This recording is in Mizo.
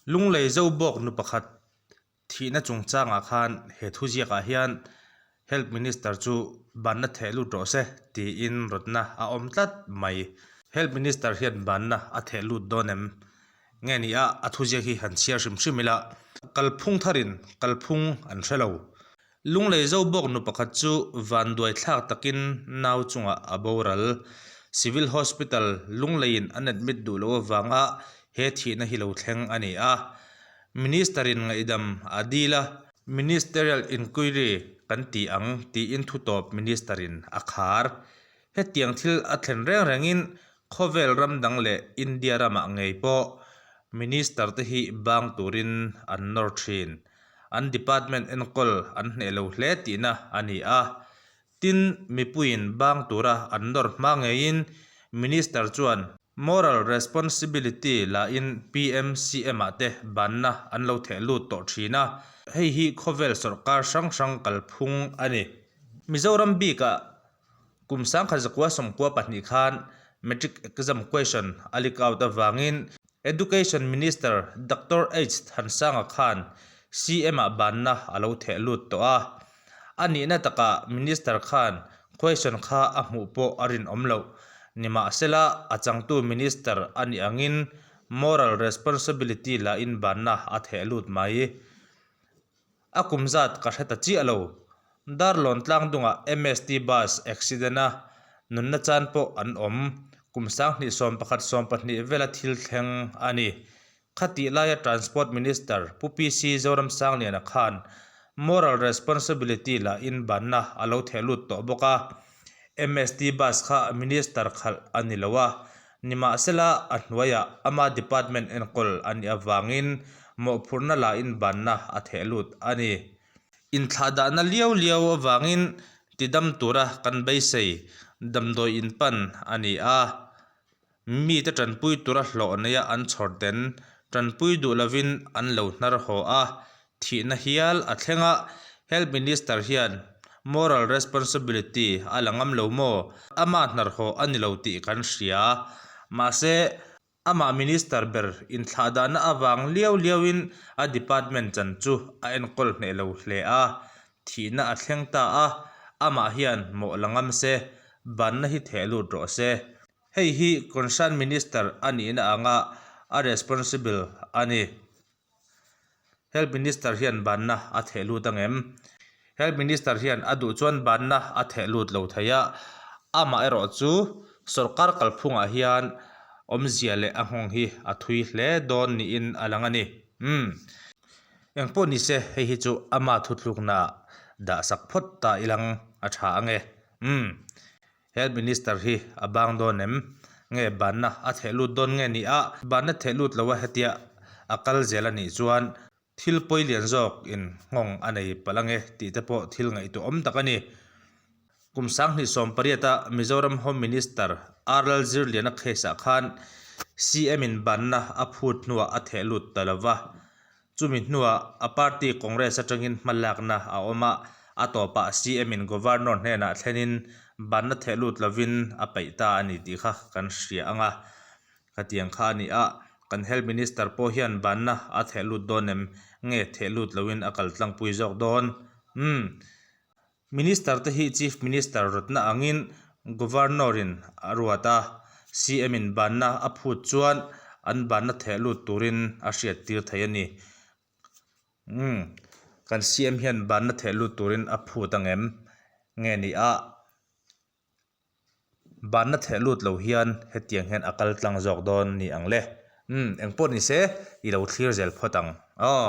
Lunglei Zobawk nu pakhat thihna chungchangah khan he thuziakah hian Health Minister chu banna theh lut rawh se tiin rawtna a awm tlat mai. Health Minister hian banna a theh lut dawn em? Nge ni a, a thuziak hi han chhiar hrim hrim ila. Kalphung tharin kalphung an hre lo. Lunglei zo bawk nu pakhat chu vanduai thlak takin nau chungah a boral. Civil Hospital Lungleiin an admit duh loh avanga he thihna hi lo thleng a ni a. Minister-in ngaihdam a dil a. Ministerial Inquiry kan ti ang tiin thutawp Minister-in a khar. Hetiang thil a thlen reng rengin khawvel ram dang leh India ramah ngei pawh Minister te hi bang turin an nawr thin. An department enkawl an hneh lo hle tihna a ni a. Tin, mipuiin bang tura an nawr hma ngeiin Minister chuan moral responsibility lahin PMCM ah te banna an lo theh lut tawh thin a. Hei hi khawvel sawrkar hrang hrang kalphung a ni. Mizoram bikah Kum 1992 khan Matric exam question a leak out avangin Education Minister Doctor H Thansanga khan CM ah banna a lo theh lut tawh a. A nihna takah Minister khan question kha a hmuh pawh a rinawm loh. Nimahsela a changtu Minister a nih angin moral responsibility lahin banna a theh lut mai. A kum zat ka hre ta chiah lo. Darlawn tlangdungah MST bus accident a nunna chan pawh an awm. Kum 2011 12 vela thil thleng a ni. Khatih laia Transport Minister Pu PC Zoramsangliana khan moral responsibility la in banna a lo theh lut tawh bawk a. MST bus kha Minister khalh a ni lo a, nimahsela a hnuaiah ama department enkawl a nih avangin mawhphurhna la inbanna a theh lut a ni. Inthlahdahna liau liau avangin tidam tura kan beisei damdawi inpan a ni a. Mite tanpui tura hlawh neia an chhawr ten tanpui duh lovin an lo hnar haw a, thihna hial a thleng a, Health Minister hian moral responsibility a la ngam lo maw? Ama hnar haw a ni lo tih kan hria. Mahse, amah Minister ber inthlahdahna avang liau liauin a department chan chu a enkawl hneh lo hle a, thihna a thleng ta a, amah hian mawh la ngam se, banna hi theh lut rawh se. Hei hi concern minister a nihna anga a responsible a ni. Health minister hian banna a theh lut ang em? Health minister hian a duh chuan banna a theh lut lo thei a, amah erawh chu sawrkar kalphungah hian awmzia leh a nghawng hi a thui hle dawn niin a lang a ni. Umm. Engpawh nise hei hi chu ama thutlukna dah sak phawt ta ilang a tha ange. Umm. Health Minister hi a bang dawn em? Nge banna a theh lut dawn nge ni a? Banna theh lut lo a hetia a kal zel a nih chuan thil pawi lian zawk in nghawng a nei palh ange tih te pawh thil ngaihtuah awm tak a ni. Kum 2018 a Mizoram Home Minister R Lalzirliana case ah khan CM in banna a phut hnuah a theh lut ta lo va, Chumi hnuah a party Congress atangin hmalakna a awm a, a tawpah CM in Governor hnenah thlenin banna theh lut lovin a peih ta a ni tih kha kan hria ang a. Khatiang kha a ni a, kan Health Minister pawh hian banna a theh lut dawn em? Nge theh lut loin a kal tlangpui zawk dawn? Umm. Minister te hi Chief Minister rawtna angin Governor in a ruat a, CM in banna a phut chuan an banna theh lut turin a hriat tir thei a ni. Umm, kan CM hian banna theh lut turin a phut ang em? Nge ni a, banna theh lut lo hian hetiang hian a kal tlang zawk dawn ni ang le. Umm, engpawh ni se i lo thlir zel phawt ang. Aw.